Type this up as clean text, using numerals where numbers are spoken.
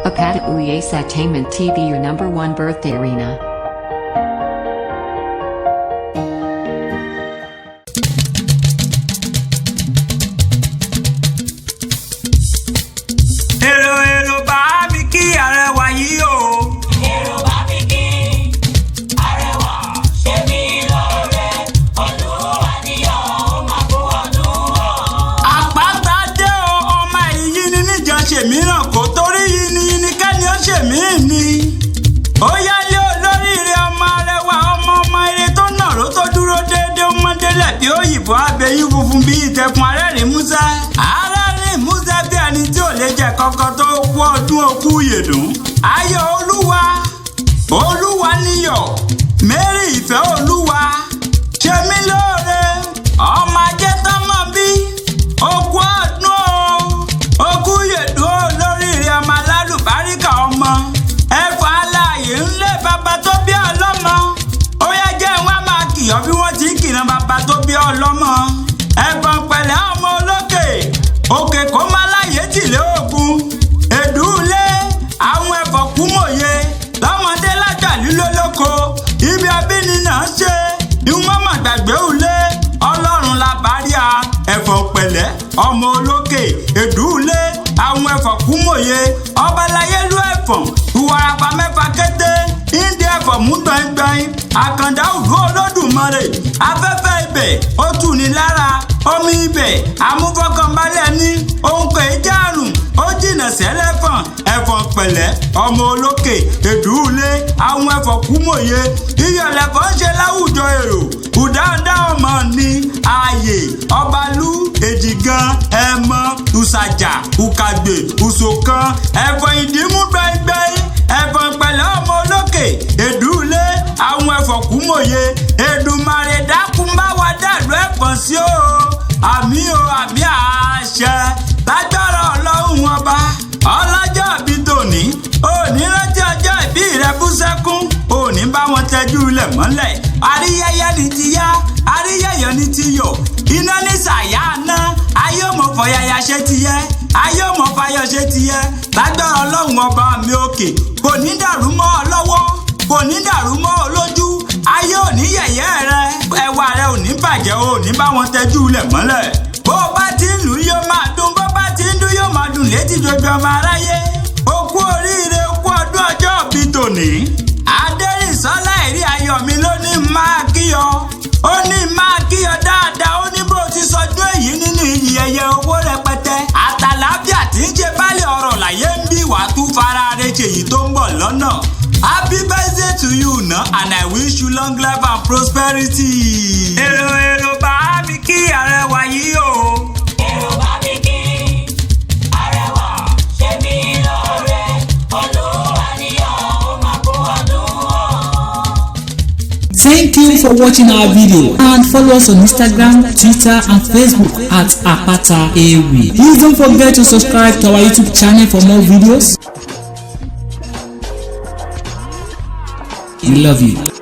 Apata Uyes TV, your number one birthday arena. Èrò, èrò, bá mi kí arẹwà yìí o. Èrò, bá mi kí arẹwà, ṣe mí lóore, Olúwa níyọ̀, ó máa kú ọdún o. Àpáta dé o, ọmọ èyí ni níjà ṣèmíràn kò torí yìí ni yìí ni kẹ́ni ó ṣèmí ni. Ó yálé olóríire, ọmọ arẹwà, ọmọ ọmọ eré tó nàró, tó dúró déédéé, ó mọ́délẹ̀ bí òyìnbó, abẹ́yín funfun bí ìtẹ̀kùn, arẹ́rìn músẹ́. Arẹ́rìn músẹ́ bí ẹni tí ò lè jẹ kọ́kọ́ tó kú ọdún okú yèdùn. Ayọ̀ Olúwa, Olúwa níyọ̀, Mary ìfẹ́ Olúwa, ṣe mí lóore, ọmọ ajé tọ́mọ bí, okú ọdún o, okú yèdùn o, lóríire, ọmọ alálùbáríkà, ọmọ ẹ̀fọ́ aláàyè ńlẹ̀ bàbá tó bí ọlọ́mọ. Ó yá, jẹ́ wọn máa kìyọ́ bí wọ́n ti ń kìran bàbá tó bí ọlọ́mọ. Ẹ̀fọn pẹ̀lẹ́, ọmọ olókè òkè kó má láyé tìlé ògùn èdúlé, àwọn ẹ̀fọ́ kú mòye lọ́mọdé lájàlú lólóko ibi abíní náà ṣe ìwọ́n mà gbàgbé òlé ọlọ́run la bá rí a. Ẹ̀fọ́ pẹ̀lẹ́, ọmọ olókè èdúlé, àwọn ẹ̀fọ́ kú mòye, ọbalayélú ẹ̀fọ̀n ìwàràpá mẹ́fà kété ìdí ẹ̀fọ́ mú gbọ̀ngbọ̀n, àkàndá òdú Olódùmarè, afẹ́fẹ́ ibẹ̀ ó tù ní lára, omi ibẹ̀ amúfọ́kànbalẹ̀ ní ohun kò í járùn, ó jìnà sẹ́lẹ̀fọ̀n. Ẹ̀fọ̀n pẹ̀lẹ́, ọmọ olókè èdúlé, àwọn ẹ̀fọ́ kú mòye, iyọ̀lẹ̀fọ́ ń ṣe láwùjọ èrò kùdáńdá, ọmọ ní ààyè ọbalú èjìgan ẹmọ ùsàjà ùkàgbè ùsòkan ẹ̀fọ́ ìdìmú gbẹngbẹ́ng. Ẹ̀fọ̀n pẹ̀lẹ́, ọmọ olókè èdúlé, àwọn ẹ̀fọ́ kú mòye, Èdùmàrè dákun bá wa dàlú ẹ̀fọ́n sí o. Àmì o, àmì àṣẹ lágbára Ọlọ́run Ọba. Ọlọ́jọ́ ìbí tòní, òní rántí ọjọ́ ìbí rẹ bú sẹ́kún, òní bá wọn tẹjú ilẹ̀ mọ́lẹ̀. Àríyẹyẹ ni ti yá, àríyẹyẹ ni ti yọ̀, iná ní sàyà ná, ayé òmò fọyàyà ṣe ti yẹ, ayé òmò fayọ̀ ṣe ti yẹ lágbára Ọlọ́run Ọba mi òkè. Kò ní dàrú mọ́ ọ lọ́wọ́, kò ní dàrú mọ́ ọ lójú, ayé ò ní yẹ̀yẹ́ rẹ, ẹwà rẹ ò ní bàjẹ́, ò ní bá wọn tẹjú ilẹ̀ mọ́lẹ̀. Bó o bá ti ń lù yóò máa dún, bó bá ti ń dún yóò máa dùn létí gbogbo ọmọ aráyé. O kú oríire, o kú ọdún ọjọ́ bí tòní. Adẹ́rìnsọ́lá ẹ̀rí ayọ̀ mi ló ní máa kíyọ, ó ní máa kíyọ dáadáa. Ó ní bó ti sọdún èyí nínú iyì ẹyẹ, owó rẹpẹtẹ àtàláfíà tí ń ṣe bálẹ̀ ọ̀rọ̀ láyé ń bí, wàá tún fara rẹ̀ ṣèyí tó ń bọ̀ lọ́nà. Happy birthday to you na, and I wish you long life and prosperity. Èrò, èrò, bá mi kí arẹwà yìí o. Èrò, bá mi kí arẹwà, ṣe mí lóore, Olúwa níyọ̀, ó máa kú ọdún o. Thank you for watching our video and follow us on Instagram, Twitter and Facebook at Apata Ewi. Please don't forget to subscribe to our YouTube channel for more videos. We love you.